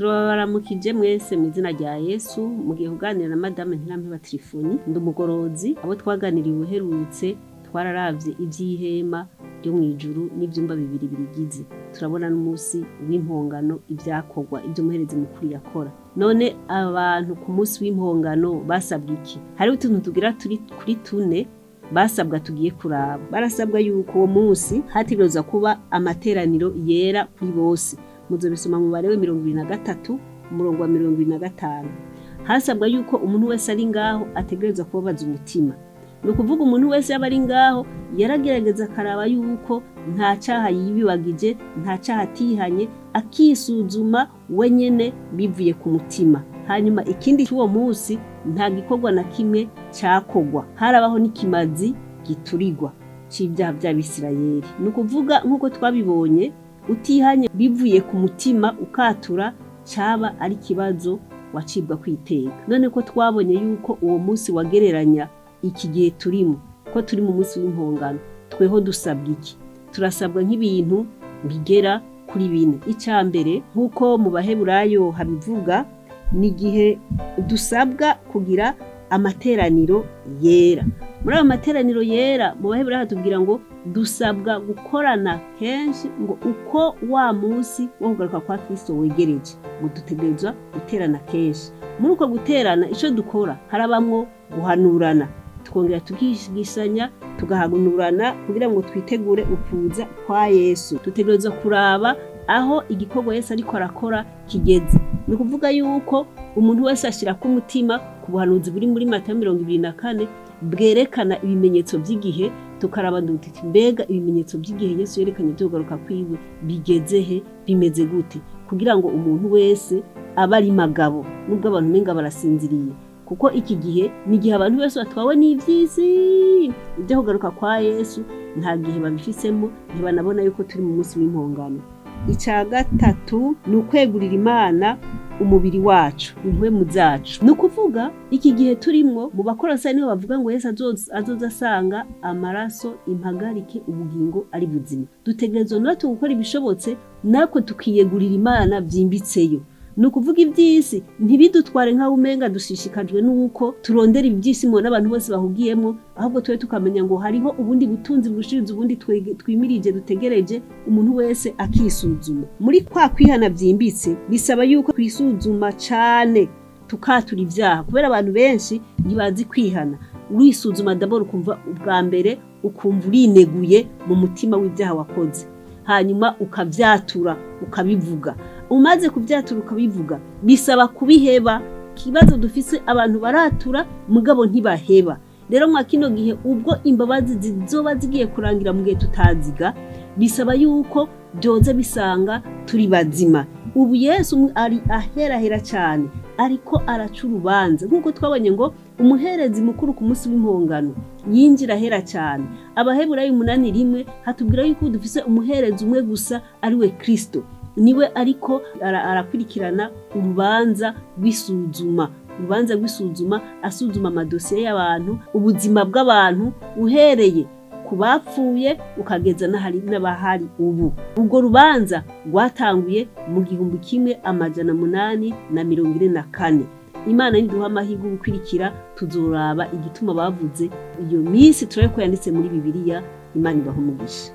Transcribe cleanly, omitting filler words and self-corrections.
Turabaramukije mwese mu izina rya Yesu. Mugiye kuganira na Madame Ntirampeba Tirifoni, ndi umugorozi. Abo twaganiriye ubuherutse, twararavye ivy'ihema ryo mw'ijuru n'ivyumba bibiri birigize. Turabona n'umunsi w'impongano, ivyakorwa, ivyo umuherezi mukuru yakora. None abantu ku munsi w'impongano basabwa iki? Hariho utuntu tugira turi kuri tune basabwa tugiye kuraba. Barasabwa yuko uwo munsi hategerezwa kuba amateraniro yera kuri bose. Muzobisoma mu Balewi 23, umurongo wa 25. Hasabwa yuko umuntu wese ari ngaho ategerezwa kubabaza umutima. Ni ukuvuga, umuntu wese yaba ari ngaho yaragerageza akaraba yuko nta caha yibibagije, nta caha atihanye, akisuzuma wenyene bivuye ku mutima. Hanyuma ikindi cy'uwo munsi, nta gikorwa na kimwe cakorwa. Harabaho n'ikimazi giturirwa c'ivyaha vy'Abisirayeli. Ni ukuvuga, nk'uko twabibonye, utihanye bivuye ku mutima ukatura, caba ari ikibazo wacibwa kwiteka. None ko twabonye yuko uwo munsi wagereranya iki gihe turimo, ko turi mu munsi w'impongano, tweho dusabwa iki? Turasabwa nk'ibintu bigera kuri bine. Icya mbere, nk'uko mu Baheburayo habivuga, ni igihe dusabwa kugira amateraniro yera. Muri ayo materaniro yera, mu Baheburayo hatubwira ngo dusabwa gukorana kenshi, ngo uko wa munsi wo kugaruka kwa Kristo wegereje, ngo dutegerezwa guterana kenshi. Muri uko guterana, icyo dukora harabamwo guhanurana, tukongera tukigishanya, tugahanurana kugira ngo twitegure ukuza kwa Yesu. Dutegerezwa kuraba aho igikorwa Yesu ariko arakora kigeze. Ni ukuvuga yuko umuntu wese ashyira umutima ku buhanuzi buri muri Matayo 24, bwerekana ibimenyetso by'igihe. Tukaraba duti: mbega ibimenyetso by'igihe Yesu yerekanye byo kugaruka kwiwe bigeze he, bimeze gute? Kugira ngo umuntu wese abe ari magabo, nubwo abantu umenga barasinziriye, kuko iki gihe ni igihe abantu bose batwawe n'ivy'isi. Ibyo kugaruka kwa Yesu nta gihe babifisemo, ntibanabona yuko turi mu munsi w'impongano. Icya gatatu ni ukwegurira Imana umubiri wacu, impwemu zacu. Ni ukuvuga, iki gihe turimwo, mu Bakorosayi niho bavuga ngo Yesu azoza asanga amaraso, impagarike, ubugingo ari buzima. Dutegerezwa natwe gukora ibishobotse, natwe tukiyegurira Imana byimbitseyo. Ni ukuvuga, iby'isi ntibidutware nk'aho umenga dushishikajwe n'uko turondera iby'isi n'abantu bose bahugiyemo, ahubwo tube tukamenya ngo hariho ubundi butunzi burushiriza ubundi twimirije, dutegereje. Umuntu wese akisuzuma. Muri kwa kwihana byimbitse, bisaba yuko twisuzuma cane, tukatura ibyaha, kubera abantu benshi ntibazi kwihana. Urisuzuma d'abord, ukumva ubwa mbere, ukumva urineguye mu mutima w'ibyaha wakoze, hanyuma ukavyatura, ukabivuga. Umaze kubyatura, ukabivuga, bisaba kubiheba. Ikibazo dufise, abantu baratura mugabo ntibaheba. Rero mwa kino gihe, ubwo imbabazi zizoba zigiye kurangira mu gihe tutaziga, bisaba yuko byoza bisanga turi bazima. Ubu Yesu ari aherahera cyane, ariko araca urubanza, nk'uko twabonye ngo umuherezi mukuru ku munsi w'impongano yinjira ahera cyane. Abaheburayo 8:1 hatubwira yuko dufise umuherezi umwe gusa, ari we Kristo. Niwe ariko arakurikirana urubanza rw'isuzuma, urubanza rw'isuzuma, asuzuma amadosiye y'abantu, ubuzima bw'abantu, uhereye ku bapfuye ukageza n'abahari ubu. Ubwo rubanza rwatanguye mu 1844. Imana niduha amahirwe yo gukurikira, tuzoraba igituma bavuze iyo minsi, turabe ko yanditse muri Bibiliya. Imana ibaha umugisha.